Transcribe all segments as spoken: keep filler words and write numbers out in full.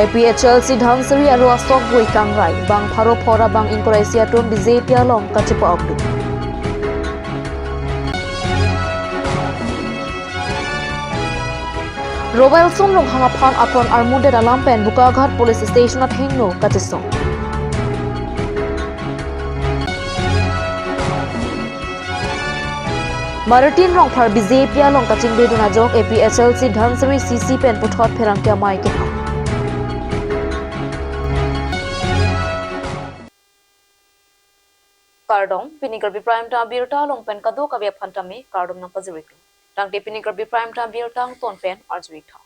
A P H L C Dhansiri aro asokbui kangrai, bang pharo phora bang ingkoi ra isi atum B J P along kachepa-okdun. Royal Sun Ronghang aphan akron armudet alam pen Bokaghat Police Station athengno kachesong. Martin Rongphar B J P along kachingbedun ajok A P H L C Dhansiri C C pen puthot pherangke amei kepha. Kardom, pini Karbi Prime Time abirta along pen kadokave aphan tame kardom nangpajirlo. Tangte pini Karbi Prime Time abirta angton pen arjuri tha.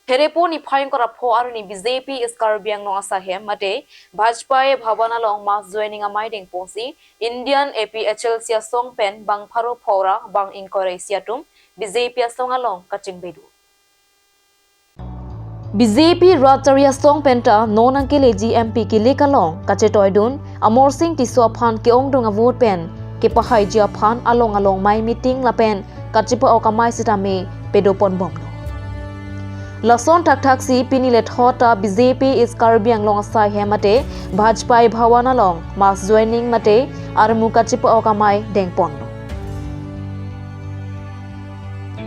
Pherepo niphai ingkoi ra pho arni B J P East Karbi Anglong asaihem mate Vajpayee Bhawan along mass joining amei dengponsi Indian A P H L C asong pen bang pharo phora bang ingkoi ra isi atum B J P asong along kachingbedun. B J P rat chari asong penta non angkeleji M P kilik along kachetoidun Amarsing Tisso aphan ke-ongdung avote pen kepahaiji aphan along along mei meeting lapen kachepa-ok amei sitame pedoponbomlo. Lason thakthaksi pini lethot ta B J P East Karbi Anglong asaihem mate Vajpayee Bhawan along mass joining mate armu kachepa-ok amei dengponlo.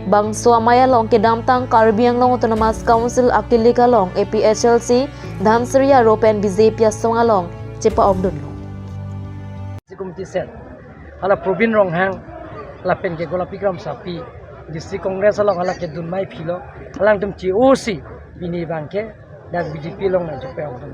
Bangso amei along kedamtang Karbi Anglong Autonomous Council akilik along A P H L C Dhansiri aro pen B J P asong along chepa-okdunlo. Committee cell. Hala Probin Ronghang, lapen ke Golapi Kramsapi, District Congress along hala kedun mei philo, alangtum chi O C, pini bangke, dak B J P along nangchepa-okdun.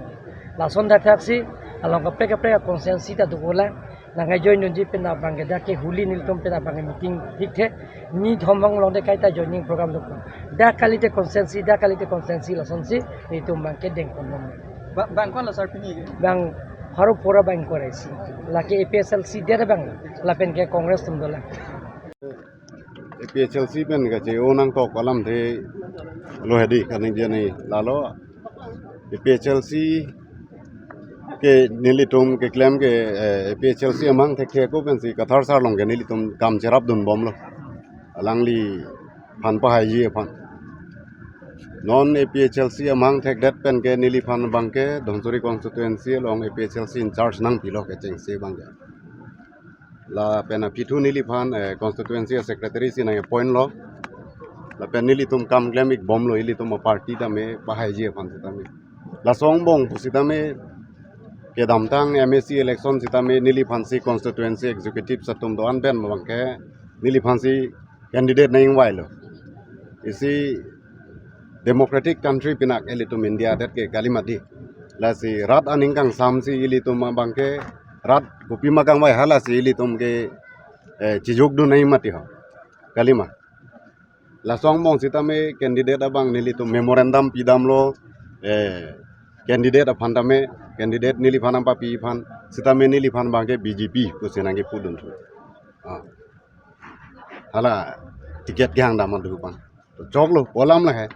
Lason thakthaksi, along kaprek kaprek constituency ta dokolang, nangkejoin dunji pen abangke dak ke huli nelitum pen abangke meeting thikthe, ni thom anglong de kaita joining program dokok. Dak kalite constituency, dak kalite constituency lasonsi, nelitum bangke dengpon. Ba-, bang ko-an lo sir pini ke? Bang pharo phora bang ingkoi ra isi. Lake A P H L C det bang, lapen ke Congress atum dolang. A P H L C pen kache-o nangkok alamthe lo hedi kaningje nangji lalo. A P H L C ke nelitum keklem ke, eh, A P H L C amang thekthe ako pensi Kathar sir along ke nelitum kam cherapdunbomlo. Alangliphan pahaiji aphan. Non A P H L C amang thekdet pen ke neliphan bangke Dhansiri constituency along A P H L C in charge nangpilo kechengsi bangke. Lapen aphi thu neliphan, eh, constituency secretary si nang-appoint lo. Lapen nelitum kam klem-ikbomlo, ilitum aparty tame, pahaiji aphan sitame. Laso angbong pusitame, kedamtang M A C election sitame, neliphansi constituency executive atum do-an pen bangke, neliphansi candidate nang-ingvailo. Isi democratic country pinak ilitum India adet ke kali mati. Lasi rat aning kangsamsi ilitum abangke rat kopima kangvai halasi ilitum ke, eh, chijokdun nangji mati ho. Kalima. Laso angbong sitame candidate abang nelitum memorandum pidamlo, eh, candidate aphan tame, candidate neliphan nangpapi aphan, sitame neliphan bangke B J P pusi nangkepudun thu. Ah. Hala ticket kehang dam adu bang. To choklo, pu alam lahei.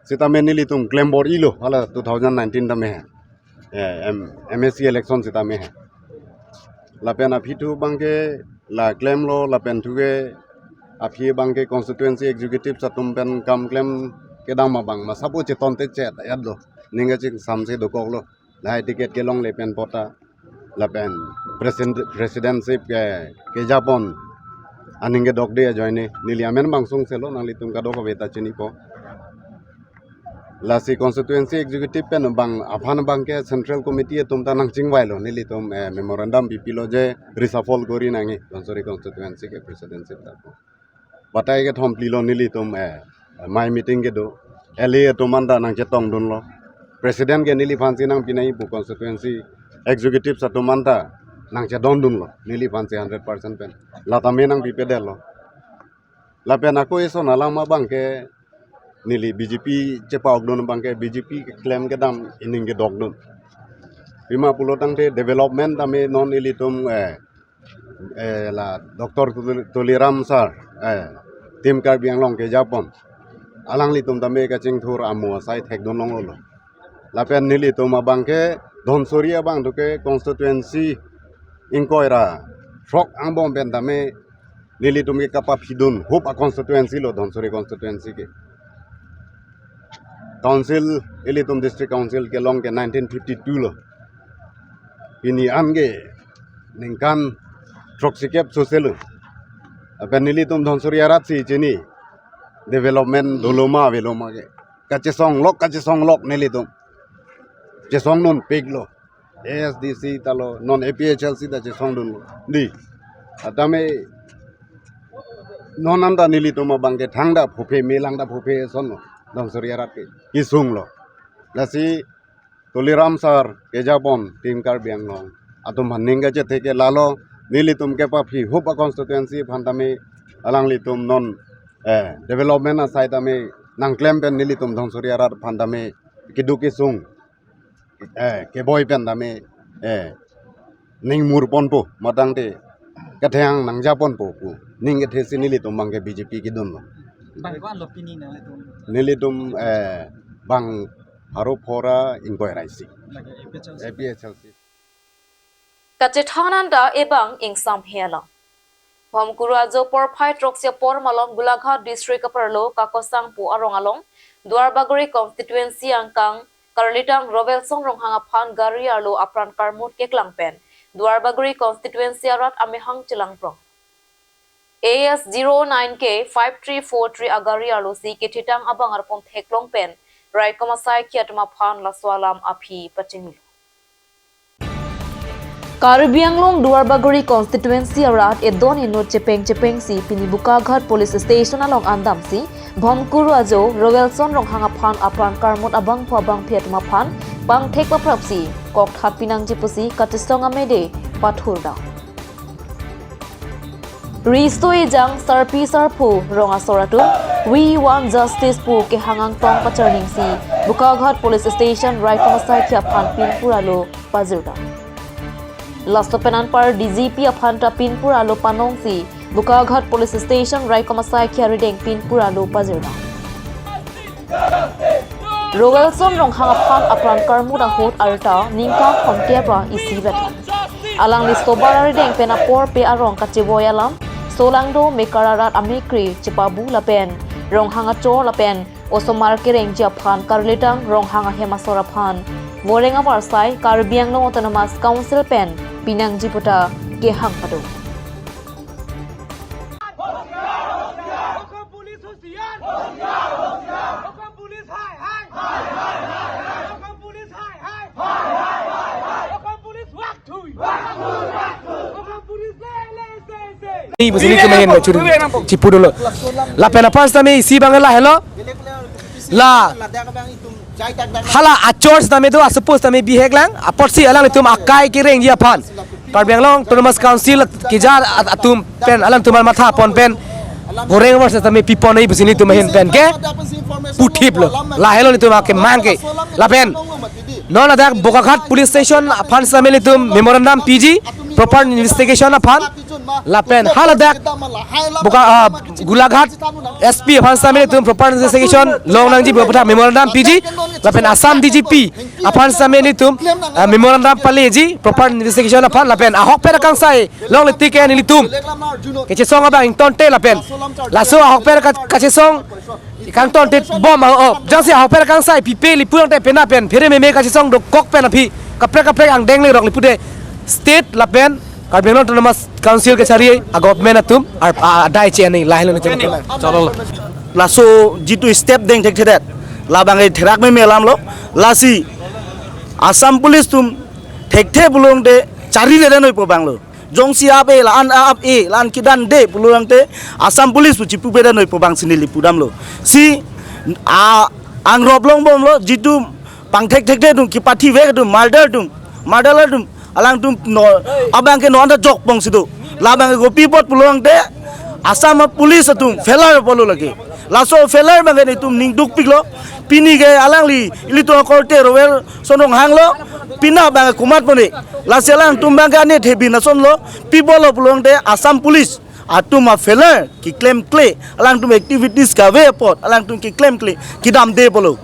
Sitame nelitum klem bor-ilo, hala two thousand nineteen tame he. Eh, M-, M A C election sitame he. Lapen aphi thu bangke la klemlo, lapen thu ke aphi bangke constituency executive atum pen kam klem kedam abang, ma sabo cheton te chet, ayat lo. Ning kachingsamsi dokoklo. Lahei ticket kelongle pen pota. Lapen president, presidentship ke, kejapon aning kedokde ajoine neli amen bang sungselo nanglitum kadokave ta chinipo. Lasi constituency executive pen bang aphan bangke central committee atum ta nangchingvailo nelitum, eh, memorandum pipilo je reshuffle kori nangji Dhansiri constituency ke presidentship ta. Batai kethom plilo nelitum, eh, mei meeting kedo. L A atum anta nangchetongdunlo. President ke neliphansi nangpi nangji pu constituency executive atum anta nangchedondunlo. Neliphansi hundred percent pen. Latame nangpipedetlo. Lapen ako eson alam abangke neli B J P chepa-okdun abangke B J P keklem kedam ining kedokdun. Pima pulo tangte development tame non ilitum, eh, eh, la Doctor Tuli-, Tuliram sir, eh, Team Karbi Anglong kejapon. Alanglitum tame kachingthur amu asai thekdun longlo. Lapen nelitum abangke Dhansiri abang thu ke constituency ingkoi ra throk angbong pen tame nelitum ke kapaphidun hup a constituency lo Dhansiri constituency ke. Council, ilitum District Council kelong ke nineteen fifty-two lo. Pini an ke ningkan throksikep soselo. Lapen nelitum Dhansiri arat si chini development dolo ma avelo ma ke. Kachesong lok, kachesong lok nelitum. Chesongdun piklo. A S D C ta lo, non A P H L C ta chesongdunlo. Di. Atame non anta nelitum abang ke thangta phuphe, melang ta phuphe asonlo. Dhansiri arat ke kesunglo. Lasi Tuliram sir kejapon Team Karbi Anglong atum aphan ning kachethe ke lalo, nelitum kepaphi hup a constituency aphan tame, alanglitum non, eh, development asai tame nangklem pen nelitum Dhansiri arat aphan tame keduk kesung, eh, keboi pen tame, eh, ning murponpo, matangte katheng nangjaponpo pu ning kethe si nelitum abang ke B J P kedunlo. Bang ko-an lo pini nanglitum? Nelitum, eh, bang pharo phongo ra ingkoi ra isi. Lake A P H L C. A P H L C. Kachethan anta ebang ingsamhe alam. Bhomkuru ajo porphai throksi apor malom Golaghat District apor lo Kakosangpu arong along Duarbagori constituency angkang Karlitang Rovelson Ronghang aphan gari arlo apran karmut keklang pen Duarbagori constituency arat amehang chelangprong. A S zero nine K five three four three agari arlo si kethitang abang arpon theklong pen raikom asaikhei atum aphan laso alam aphi pachingmilo. Karbi Anglong Duarbagori constituency arat edon inut chepeng chepeng si pini Bokaghat Police Station along andam si Bhomkuru ajo Rovelson Ronghang aphan apran karmut abangphu abangphi atum aphan pangthek paprap si kokthat pinangji pusi kachesong amede pathurdam. Riso ejang sarpi sarpo rong asor atum We Want Justice pu kehang angtong pacharning si Bokaghat Police Station raikom asaikhei aphan pinpur alo pajirdam. Laso pen anpar D G P aphan ta pinpur alo panong si Bokaghat Police Station raikom asaikhei arideng pinpur alo pajirdam. Rovelson Ronghang aphan apran karmut ahut arta ningkan thomkep ra isi vethan. Alangli sobar arideng pen apor pe arong kachevoi alam, solangdo mekar arat amekri chepabu lapen Ronghang achor lapen osomar kerengji aphan Karlitang Ronghang ahem asor aphan voreng avarsai Karbi Anglong Autonomous Council pen pinangji puta kehang pado. Assam police হুঁচিয়াৰ! Assam police হাই হাই! Assam police হাই হাই! Assam police ৱাক থুই! Assam police জে এল এ জে জে! Ni besi ni kemahin curi cipu dolo. Lapen aphan sitame isi abang lahelo. La hala achor sitame do, asopos sitame bihek lang. Apotsi alanglitum akai kerengji aphan Karbi Anglong Autonomous Council keja at-, atum pen alangtum matha pon pen goreng war sitame pipon ei besi nelitum ahin pen ke puthiplo. Lahelo nelitum akemang ke. Lapen non ladak Bokaghat Police Station aphan sitame nelitum memorandum piji proper investigation aphan. Lapen haladak Boka, ah, Golaghat S P aphan sitame nelitum proper investigation longnangji pu aphuthak memorandum piji. Lapen Assam D G P aphan sitame nelitum, ah, memorandum paleji proper investigation aphan. Lapen ahokpet akangsai longle tik ke nelitum kachesong abang ingtonte lapen laso ahokpet ka-, kachesong kangtonte bom, oh, oh. Jongsi ahokpet akangsai pipe lapu tangte penap pen phere meme kachesong dokok pen aphi kaprek kaprek angdeng lerok lapu te state lapen Karbi Anglong Autonomous Council kachari a-government atum ar-, a-, adai che ani lahelo ni chalo. Laso jitu step deng thekthedet labang e therak meme alamlo. Lasi Assam Police atum thekthe pulote chariredet noi pu abanglo. Jongsi ap-e la-an ap-e la-an kedande pulo tangte Assam Police pu chipupedet noi pu abang si neli pudamlo. Si a angrop longbomlo, jitu pangthek thekthe atum, kepathive atum, murder atum, murder atum, alangtum no abang ke no anta jokpong si do. Labang ke kopi apot pulo tangte Assam Police atum failure pulo lake. Laso failure abang ke nelitum ning dukpiklo. Pini ke alangli ilitum akorte Rovelson Ronghang lo. Penap abang ke komat pone. Lasi alangtum abang ke ane thebin asonlo. Pi pulo pulo tangte Assam Police atum a-failure keklemkle, alangtum activities kave apot alangtum keklemkle kedamde pulo.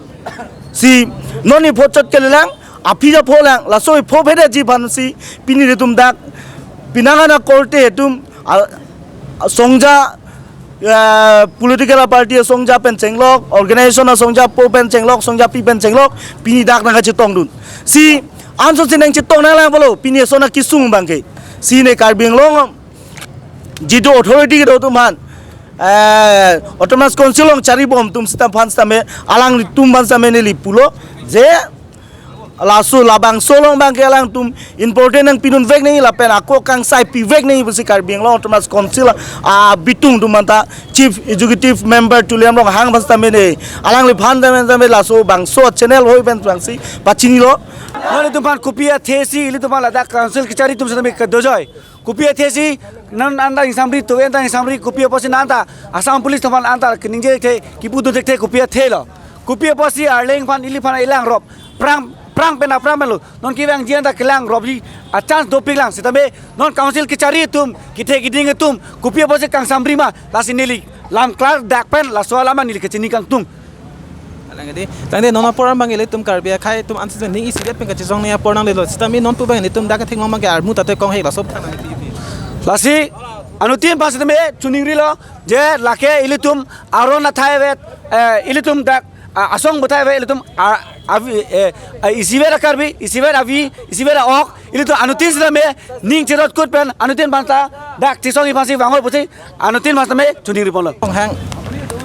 Si non ipho chot kelelang, aphi apho lang, laso ipho phedetji aphan si pini nelitum dak penang an akorte atum a, a songja ah, political party asongja pen chenglok, organization asongja po pen chenglok, songja pi pen chenglok, pini dak nangkachetongdun. Si anso si nangchetong nanglang pulo, pini ason akesung abangke. Si ne Karbi Anglong jitu authority kedo atum aphan, eh, Autonomous Council along charibom atum sitame aphan sitame, alanglitum aphan sitame neli pulo, je laso labangso along abangke alangtum important nangpidunvek nangji lapen ako kangsai pivek nangji pusi Karbi Anglong Autonomous Council abitung atum anta Chief Executive Member Tuliram Ronghang aphan sitame ne alangliphan sitame sitame laso bangso channel ahoi pen bangsi pachinilo. Non ilitum aphan kopi athe si ilitum aphan ladak council kechari atum sitame kedo joi. Kopi athe si non anta ingsamri, tuve anta ingsamri, kopi apotsi non anta Assam Police atum aphan anta keningje thekthe, kipudun thekthe kopi athe lo. Kopi apotsi Arleng aphan ili aphan ilang rop. Prang, prang pen aphrang pen lo. Non kevangji anta kelang ropji achance dopiklang. Sitame non council kechari atum, kethe keding atum, kopi apotsi kangsamri ma, lasi neli lam klardak pen laso alam neli kachini kangtung. Alang edi, tangte non apor abang ilitum Karbi akhei atum ansi ning isivet pen kachesong nangji apor nanglelo. Sitame non pu abang ilitum dak kethenglong abangke armu tate konghek laso than nangji. Lasi anuttin aphan sitame chiningrilo, je lake ilitum aron athai vet, eh, ilitum dak, ah, asong buthai vet ilitum, ah, avi, eh, ah, isivet a-Karbi, isivet avi, isivet a-ok, ilitum anuttin sitame ning cherot kut pen anuttin aphan ta dak chesongji aphansi vangho pusi anuttin aphan sitame chiningri ponlo. Ronghang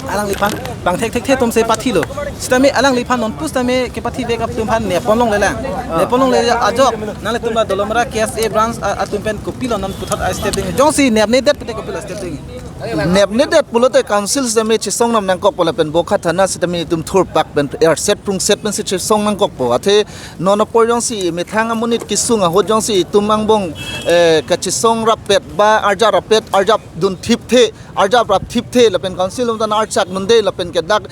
alangliphan bang thekthekthe atum si pathilo. Sitame alangliphan non pusitame kepathivek atum aphan nepon longlelang. Nepon longle ajok nanglitum la Dolamara K S A branch a-, atum pen kopilo non puthot a-step ding. Jongsi nepnedet pute kopilo step ding. Nepnedet pulote council sitame chesong nam nangkokpo lapen Bokha thana sitame itum thurpak pen erset prungset pensi chesong nangkokpo. Athe non apor jongsi methang amonit kesung ahut jongsi itum angbong, eh, kachesong rappet ba arjap rappet, arjap dun thipthe, arjap rap thipthe lapen council atum ta archak dunde lapen ke dak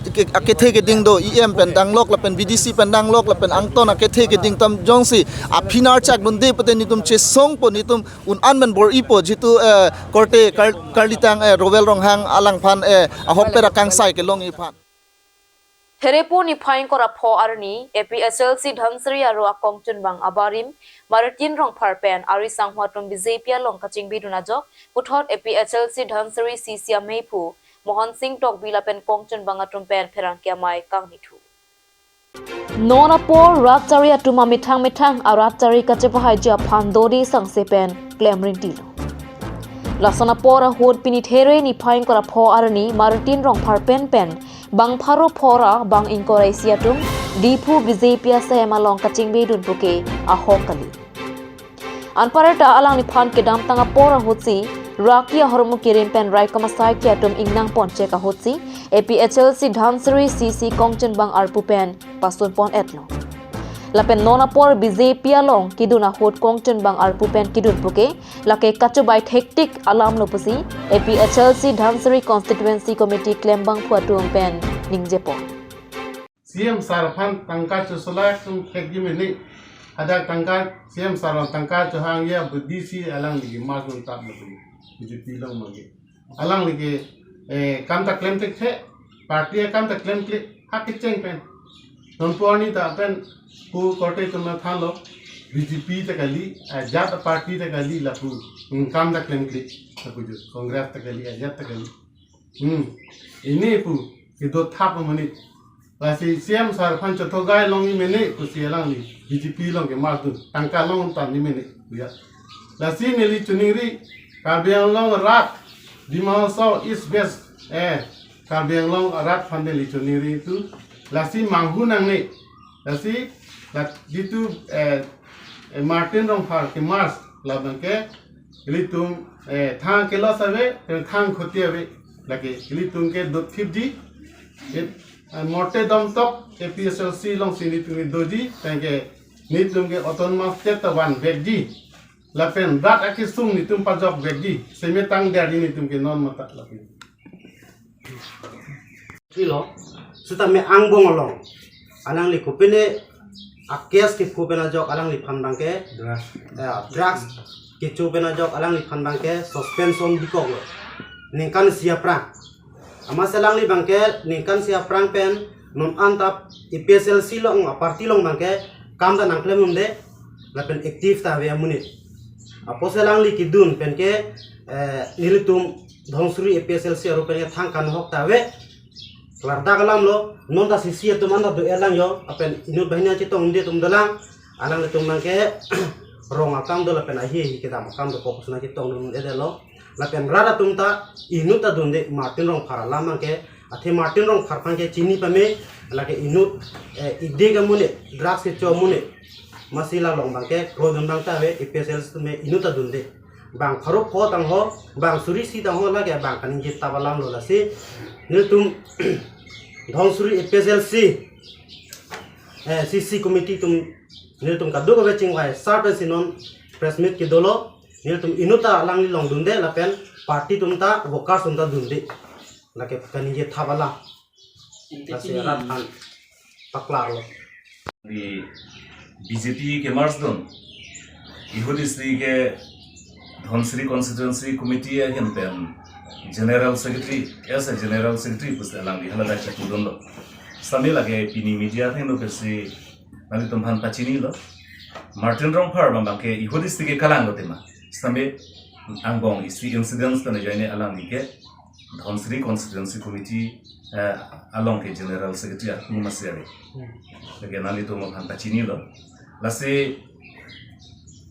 ke, ke, akethe keding do, E M pen danglok lapen V D C pen danglok lapen angton akethe keding atum jongsi aphi archak dunde pute netum chesongpo, netum un-an men bor-ipo jitu, eh, korte kar-, karlitang, eh, Rowel Ronghang alangphan, eh, ahokpet akangsai kelongji aphan. Therepo niphai ingkoi ra pho arni A P H L C Dhansiri aro akongchunbang abarim Martin Rongphar pen ari sangho atum B J P along kachingbidun ajok puthot A P H L C Dhansiri C C ameiphu Mohan Singh Tokbi lapen kongchunbang atum pen pherangke amei kangnithu. Non apor rat chari atum amethang methang arat chari kachepahaiji aphan dodi sangse pen klem ringtilo. Lason apor ahut pini There niphai ingkoi ra pho arni Martin Rongphar pen pen bang pharo pho ra bang ingkoi ra isi atum Diphu B J P asai along kachingbidun puke ahok kali. Anparta alangliphan kedamtang apor ahutsi raki ahormu kerim pen raikom asaiki atum ingnang ponchek ahutsi A P H L C Dhansiri C C kongchunbang arpu pen pasun pon-etlo. Lapen non apor B J P along kedun ahut kongchunbang arpu pen kedun puke lake kachobai thektik alamlo pusi A P H L C Dhansiri Constituency Committee klembangphu atum pen ningjepo. C M sir aphan tangka chosolak sung thekji mene. Hadak tangka C M sir aphan tangka chohangji abidi si alangli ke mas nung tap mati. B J P along magi. Alangli ke, eh, kam ta klem thekthe, party akam ta klem kle, ha kecheng pen. Non pu arni ta pen pu korte atum aphan thanlo, B J P ta kali, ajat party ta kali lapu. Hmm, kam ta klem kle, lapu jo, Congress ta kali, ajat ta kali. Hmm, ini pu, kedo thap amonit. Lasi C M sir aphan chothogai longji mene pusi alangli B J P along ke mas dun tangka long tangji mene puya. Lasi neli chiningri Karbi Anglong arat, Dima Hasao East West, eh, Karbi Anglong arat aphan neli chiningri tu. Lasi manghu nangne. Lasi la jitu, eh, eh, Martin Rongphar ke mas labangke ilitum, eh, thang kelos ave, thang khoti ave. Lake ilitum ke dotthipji. Eh, eh, morte dom tok A P H L C alongsi netum ke doji, tangke netum ke autonomous state ta vanvekji. Lapen rat akesung netum pajokvekji. Semetang derji netum ke non mata lapen. Kilo, sitame angbong along. Alangli kopine a-case kepho pen ajok alangliphan abangke, eh, drugs kecho pen ajok alangliphan abangke suspension bikoklo. Ningkan isi aphrang. Amatsi alangli abangke ningkan isi aphrang pen non anta A P H L C along, a-party along abangke kam ta nangklem un'e, lapen active ta ave amonit. Apotsi alangli kedun penke, eh, nelitum Dhansiri A P H L C aru pen ke thang kanhok ta ave. Klardak alam lo, non ta C C atum anta do-et lang jo, lapen inut banghini chetongde atum dolang, alanglitum abang ke rong akam do lapen ahi ahi kedam akam do, kok suna chetongdunde lo. Lapen rat atum ta inut ta dunde, Martin Rongphar alam abang ke, athe Martin Rongphar abang ke chini pame, lake inut, eh, idik amonit, drugs kecho amonit, masi la along abang ke krodun abang ta ave, A P H L C atum inut ta dunde. Bang pharo pho tangho, bang suri isi tangho, lake bang kaningje tap alam lo. Lasi nelitum Dhansiri A P H L C, eh, C C committee atum, nelitum kadokave chingvai asar pensi non press meet kedo lo. Nelitum inut ta alangli along dunde lapen party atum ta, workers atum ta dunde. Lake kaningje tap alam. Ante lasi pini rat aphan paklar lo. Di B J P ke-merge dun, Ihu District ke Dhansiri Constituency Committee ahin pen General Secretary, as a General Secretary pusi alangli haladak chepudun lo. Sitame lake pini media athengno pensi nanglitum aphan pachini lo. Martin Rongphar abang ke Ihu District ke kalang lo tema. Sitame angbong isi incidents pen ajoine alangli ke Dhansiri Constituency Committee, eh, along ke General Secretary atum masi ave. Hmm. Lake nanglitum aphan pachini lo. Lasi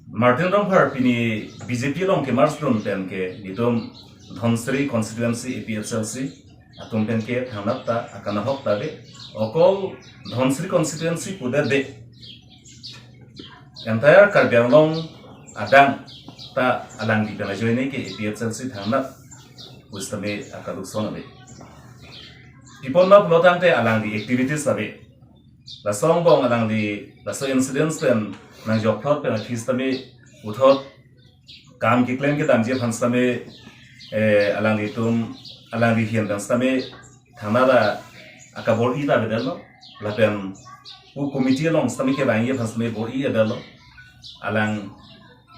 Martin Rongphar pini B J P along ke-merge dun pen ke nelitum Dhansiri Constituency A P H L C atum pen ke thangnat ta akanhok ta ave. Okol Dhansiri Constituency pudet de, entire Karbi Anglong adang ta alangli pen ajoine ke A P H L C thangnat pusitame akalukson ave. Pi apot ma pulo tangte alangli activities ave. Laso angbong alangli, laso incidents pen nangjokphlot pen aphi sitame puthot kam keklem kedamji aphan sitame, eh, alanglitum, alangli ahin pen sitame thangnat ta akabor-i ta avedet lo. Lapen pu committee along sitame kevangji aphan sitame bor-i avedet lo. Alang,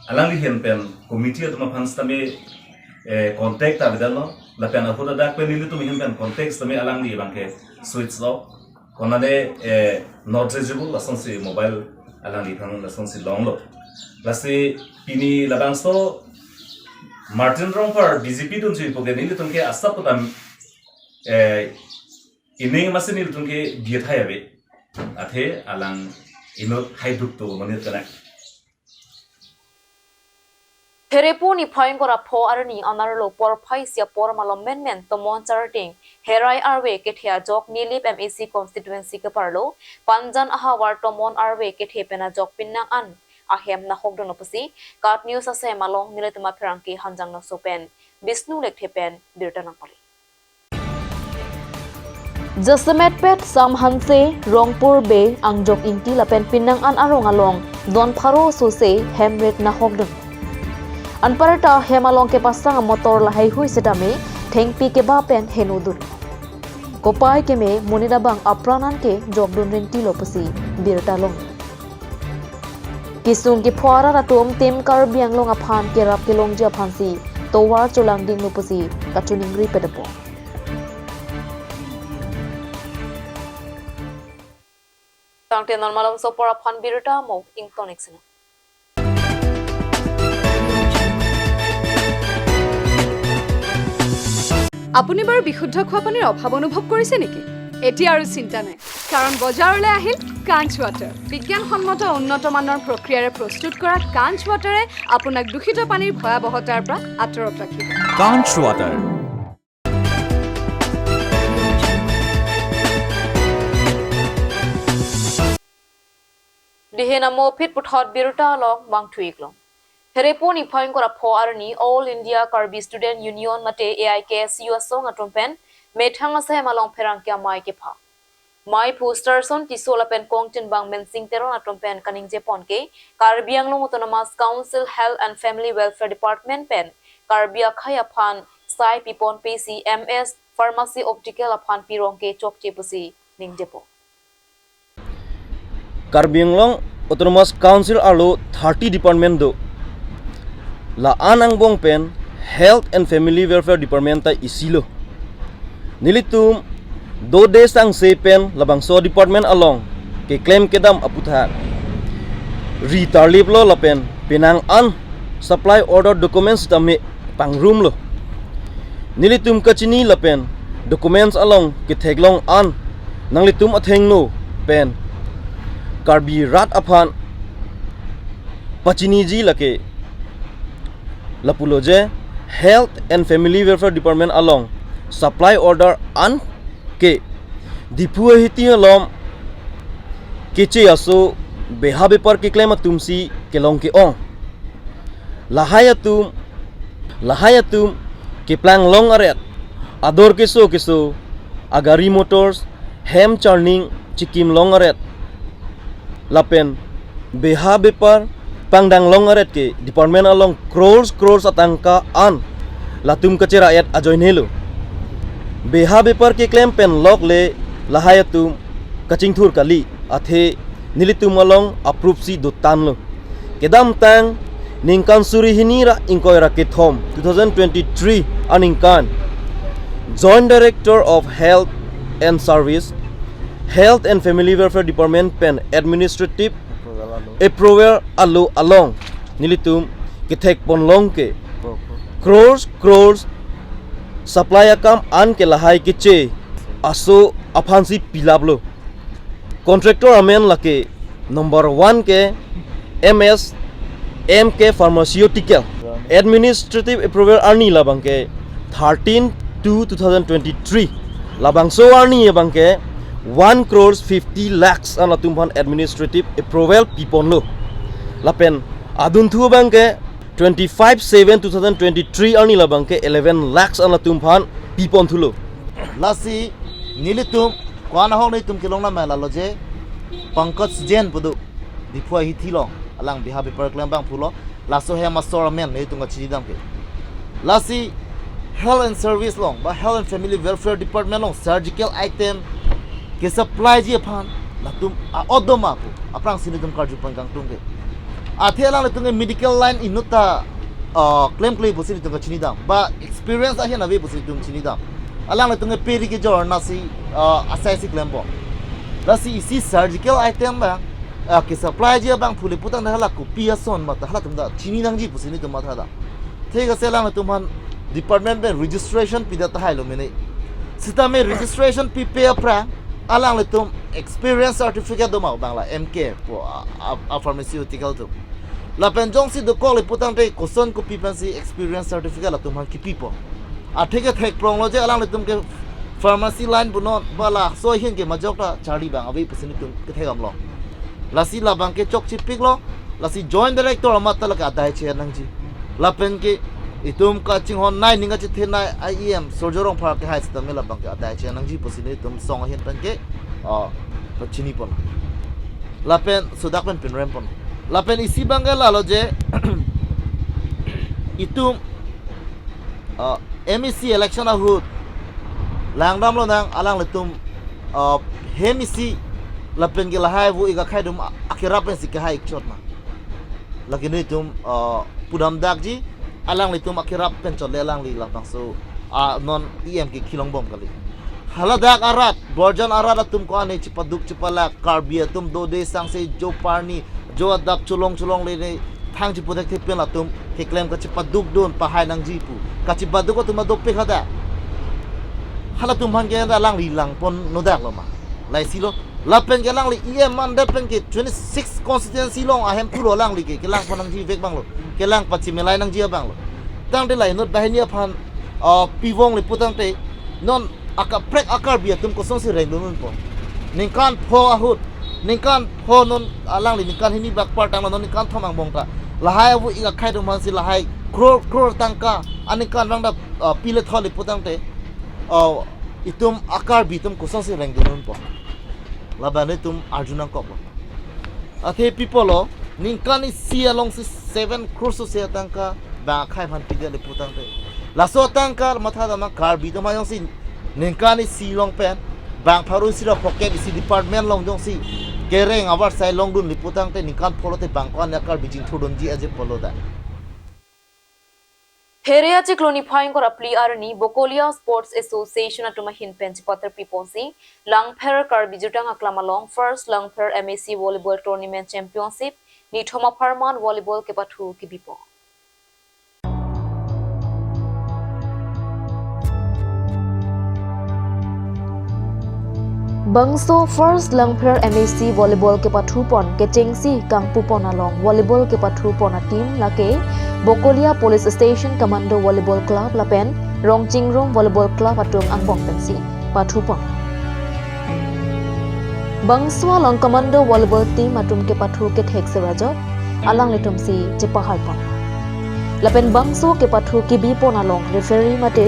alangli ahin pen committee atum aphan sitame, eh, contact ta avedet lo. Lapen ahut adak pen nelitum ahin pen contact sitame alangli abang ke switch off. Konane, eh, not reachable, lasonsi mobile alangliphan lasonsi longlo. Lasi pini labangso Martin Rongphar B J P dunsi puke nelitum ke asap putam, eh, ining masi nelitum ke dia thai ave. Athe alang inut haiduk to monit kanak. Pherepo niphai ingkoi ra pho arni anerlo porphai isi apor malom menmen tomon charting Herai arve kethe ajok Nilip M A C constituency keparlo Panjan ahavar tomon arve kethe pen ajok pinnang an ahem nahokdun pusi KAT News asai malom nelitum apherangke Hanjang Naso pen Bishnu Lekthe pen birta nangpale. Jasemet pet Sam Hanse, Rongpur Bey, Angjok Ingti lapen pinnang an arong along don pharo sose hem ret nahokdun. Anparta hem along kepasang amotor lahai hui setame thengpi keba pen henodun. Kopai keme monit abang apran an ke jokdun rinti lo pusi birta long. Kesung kepho arat atum tim Karbi Anglong aphan kerap kelongji aphansi tovar cholangding lo pusi kachiningri pedepo. Tangte non malom so apor aphan birta mo ington ik sena. আপুনি বাৰু বিশুদ্ধ খোৱা পানীৰ অভাৱ অনুভৱ কৰিছে নেকি? এতিয়া আৰু চিন্তা নাই, কাৰণ বজাৰলৈ আহিল কাঞ্চ ৱাটাৰ। বিজ্ঞানসন্মত উন্নত মানৰ প্ৰক্ৰিয়াৰে প্ৰস্তুত কৰা কাঞ্চ ৱাটাৰে আপোনাক দূষিত পানীৰ ভয়াৱহতাৰ পৰা আঁতৰত ৰাখিব। কাঞ্চ water. Dihin amo phit puthot birta along vangthu ik long. Pherepo niphai ingkoi ra pho arni All India Karbi Student Union mate A I K S U asong atum pen methang asai malom pherangke amei kepha. Mei poster son Tisso lapen kongtinbang Mensing Teron atum pen kaningje pon ke Karbi Anglong Autonomous Council Health and Family Welfare Department pen Karbi akhei aphan sai pipon pesi M S Pharmacy Optical aphan pirong ke chokche pusi ningjepo. Karbi Anglong Autonomous Council arlo thirty department do. La-an angbong pen Health and Family Welfare Department ta isi lo. Nelitum dode sangse pen labangso department along keklem kedam aputhak ri tarlip lo lapen pinnang an supply order documents tame pangrum lo. nelitum kachini lapen documents along ketheklong an nanglitum athengno pen Karbi rat aphan pachiniji lake lapulo je Health and Family Welfare Department along supply order an ke Diphu ahiti alom keche aso beha bepar keklem atumsi kelong ke-ong. Lahai atum, lahai atum keplang long aret, ador keso keso, agari motors, hem charning chikim long aret, lapen beha bepar pangdang long aret ke department along crores crores atangka an latum kachera-et ajoine lo. Beha bepar keklem pen lok le lahai atum kachingthur kali, athe nelitum along aprupsi dotan lo. Kedamtang ningkan suri hini ra ingkoi ra kethom, two thousand twenty-three aningkan, Joint Director of Health and Service, Health and Family Welfare Department pen administrative approval alo along nelitum kethekpon long ke crores crores supply akam an ke lahai keche aso aphansi pilaplo. Contractor amen lake number one ke M S M K Pharmaceutical. Administrative approval arni labang ke thirteen two two thousand twenty-three. Labangso arni abang ke one crore fifty lakhs an latum aphan administrative approval piponlo. Lapen adunthu abang ke twenty-five seven two thousand twenty-three arni labang ke eleven lakhs an latum aphan piponthulo. Lasi nelitum ko-an ahok nelitum kelong nama lalo je Pankaj Jain pu do, Diphu ahithi along alang beha bepar keklem abangphu lo. Laso hem asor amen nelitum kachinidam ke. Lasi Health and Service along ba Health and Family Welfare Department along surgical item kesupplyji aphan latum a-odoma pu aphrangsi nelitum karju pon kangtung ke. Athe alanglitum ke medical line inutta, ah, klemkle pusi nelitum kachinidam ba experience ahin ave pusi nelitum chinidam. Alanglitum ke peri kejor nasi, ah, asaisi klembom. Lasi isi surgical item abang, ah, kesupplyji abangphu le putangte hala kopi ason mata halatum ta chini nangji pusi nelitum mathadam. Thik ase, alanglitum aphan department pen registration pida tahai lo mene. Sitame registration pipe aphrang alanglitum experience certificate doma abang la M K pu a, a, a pharmaceutical atum. Lapen jongsi dokok le putangte koson kopi pensi experience certificate latum aphan kipipo. Athe kethekprong lo je alanglitum ke pharmacy line punon ba laso ahin ke majok ta charli abang ave pusi nelitum kethekdamlo. Lasi labang ke chokchipiklo, lasi joint director amat ta lake adai che nangji. Lapen ke itum kachinghon nai ning kachethe nai I E M Surjya Rongphar ke hai sitame labang ke adai che nangji pusi nelitum song ahin pen ke, ah, pachini pon. Lapen sudak pen pinrem pon. Lapen isi abang ke lalo je itum, ah, M A C election ahut langdam lonang alanglitum, ah, hem isi lapen ke lahai vo ik akhai atum a-, akerap pensi kehai ik chot ma. Lake nelitum, ah, pudam dakji, alanglitum akerap pen chot le alangli labangso, ah, non E M ke kelongbom kali. Haladak arat, borjan arat atum ko-an ne chipaduk chipalak, Karbi atum dode sangse jo parni, jo adap cholong cholongle ne thang chiputhekthe pen latum keklem kachipadukdun pahai nangji pu. Kachipaduk atum adopik hadak. Halatum aphan ke alangli langpon nodak lo ma. Laisi lo. Lapen ke alangli E M mandat pen ke twenty-six constituency along ahemphu lo alangli ke kelangpon nangji vek abang lo. Kelang pachimelai nangji abang lo. Tangte la inut banghini aphan, ah, pivong le putangte non akaprek a-Karbi atum kosonsi rengdun unpo. Ningkan pho ahut, ningkan pho non alangli ningkan hini bak par tanglo, non ningkan thom angbong ta lahai avo ik akhai atum aphansi lahai crore crore tangka aningkan rang da, ah, pile tholi putangte, ah, itum a-Karbi atum kosonsi rengdun unpo. Labang nelitum arju nangkoklo. Athe pipo lo, ningkan isi alongsi seven crore sose atangka bang akhai aphan pidetlo putangte. Laso atangka mathadam ma Karbi atum ajongsi ningkan isi along pen bang pharo isi ra pocket isi department along jongsi kereng avarsai longdunlo putangte ningkan pho lote bang ko-an a-Karbi chingthurdunji aje pulo ta. Phere achiklo niphai ingkoi ra phli arni Bokolia Sports Association atum ahin pen chipatar piponsi Langpher Karbi Jutang Aklam along First Langpher M A C Volleyball Tournament Championship nithom apharman volleyball kepathu kebipo. Bangso first Langpher M A C volleyball kepathu pon kechengsi kangpu pon along volleyball kepathu pon a-team lake Bokolia Police Station Commando Volleyball Club lapen Rongchingrum Volleyball Club atum angbong pensi pathu pon. Bangso along Commando Volleyball Team atum kepathu kethek serajok alanglitum si chepahai pon. Lapen bangso kepathu kebi pon along referee mate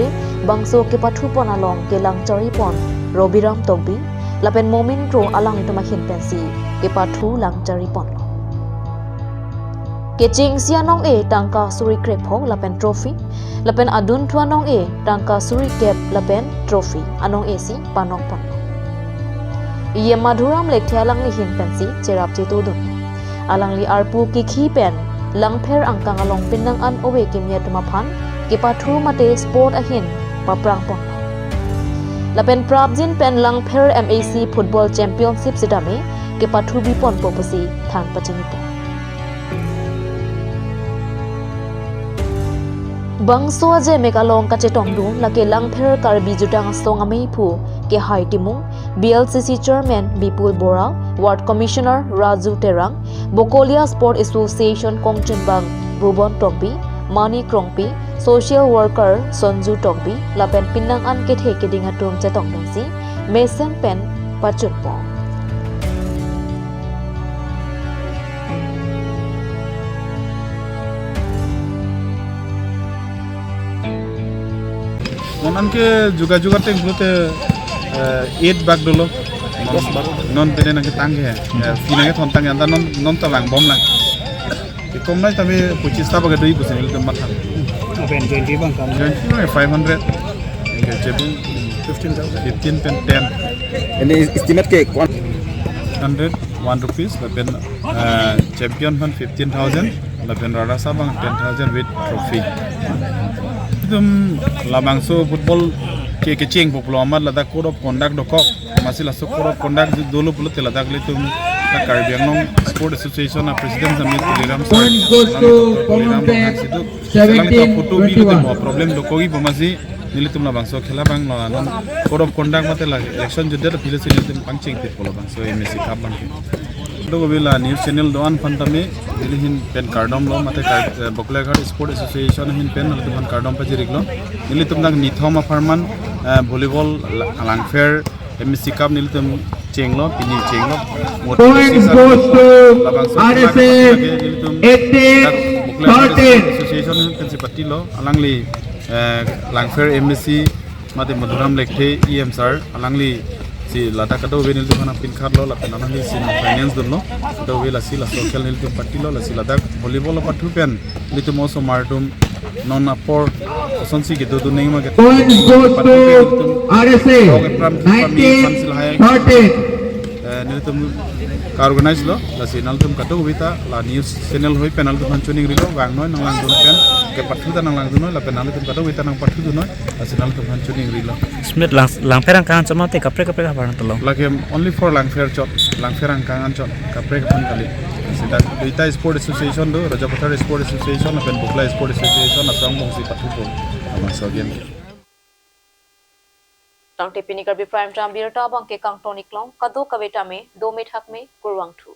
bangso kepathu pon along kelang chari pon Robiram Tokbi lapen Momin Kro alanglitum ahin pensi kepathu lang chari pon. Kechengsi anong-e tangka suri krepho lapen trophy, lapen adunthu anong-e tangka suri kep lapen trophy anong-e si panong pon. E M Madhuram Lekthe alangli ahin pensi cherap chetudun. Alangli arpu kikhi pen Langpher angkang along pinang an ove kimi atum aphan kepathu mate sport ahin paprang pon. Lapen prapjin pen Langpher M A C Football Championship sitame kepathu bi ponpo pusi than pachini pon. Bangso ajemek along kachetongdun lake Langpher Karbi Jutang Asong ameiphu Kehai Timung, B L C C Chairman Bipul Bora, Ward Commissioner Raju Terang, Bokolia Sport Association kongchunbang Bubon Tokbi, Mani Krongpi, Social Worker Sonju Tokbi, lapen pinang an kethe keding atum chetongdunsi mesen pen pachun pon. Non anke jogajog ateng pulote, eh, eight bak dolo. Non, non pene nangketang ke, eh, fee nangkethon tang ke anta non, non ta vangbom lang. Kekom nai tame pochis ta bak do-i pusi nelitum matha. Aben join fee abang kam? Join fee abang five hundred. Anke chebung fifteen thousand. Fifteen pen ten. Ini estimate ke kuan? Hundred one rupees, lapen, eh, champion aphan fifteen thousand, lapen runner-up abang ten thousand with trophy. Itum labangso football ke kecheng pulo amat ladak code of conduct dokok. Amatsi laso code of conduct dolo pulote ladak ilitum la Karbi Anglong Sport Association a-president sami Tuliram sir. Point goes to Tuliram Common Bang Fan, situ. Seventeen twenty-one. Selang ilitum photo bi ilitum problem dokok-i pu amatsi nelitum labangso khela abang lo anon code of conduct mate la election judge appeal si nelitum pangcheng tip pulo abangso M A C Cup abang ke. Dokok-i la news channel do-an aphan tame neli ahin pen kardom lo mate kar-, eh, Bokolia Ghat Sport Association ahin pen nelitum aphan kardom pajiriklo. Nelitum dak nithom apharman, eh, volleyball la-, Langpher M A C Cup nelitum chenglo, pini chenglo. Point goes to labangso R S A, lake nelitum eighteen thirteen. Dak Bokolia Ghat Sport Association pensi patilo, alangli, eh, Langpher M A C mate Madhuram Lekthe E M sir, alangli si ladak kadokave nelitum aphan pinkhatlo, lapen alangli si finance dunlo, kadokave lasi laso akhel nelitum patilo, lasi ladak volleyball apathu pen nelitum osomar atum non apor osonsi kedo duneng ma ke. Point goes to R S A, nineteen thirteen. Eh, nelitum ka-organize lo, lasi nelitum kadokave ta la news channel hoi pen nelitum aphan choningrilo, vangnoi nanglangdun pen, kepathu ta nanglangdunnoi, lapen nelitum kadokave ta nangpathudun noi, lasi nelitum aphan choningrilo. Smith lang, Langpher angkang anchot mate kaprek kaprek apharman tolo? Lake only for Langpher chot, Langpher angkang anchot, kaprek aphan kali. Sita duita sport association do, Rajapathar Sport Association lapen Bokolia Sport Association asong bongsi pathupo. Amatsi again. Tangte pini Karbi Prime Time birta abang ke kangton-iklong, kadokave tame dome thakme, kurvangthu.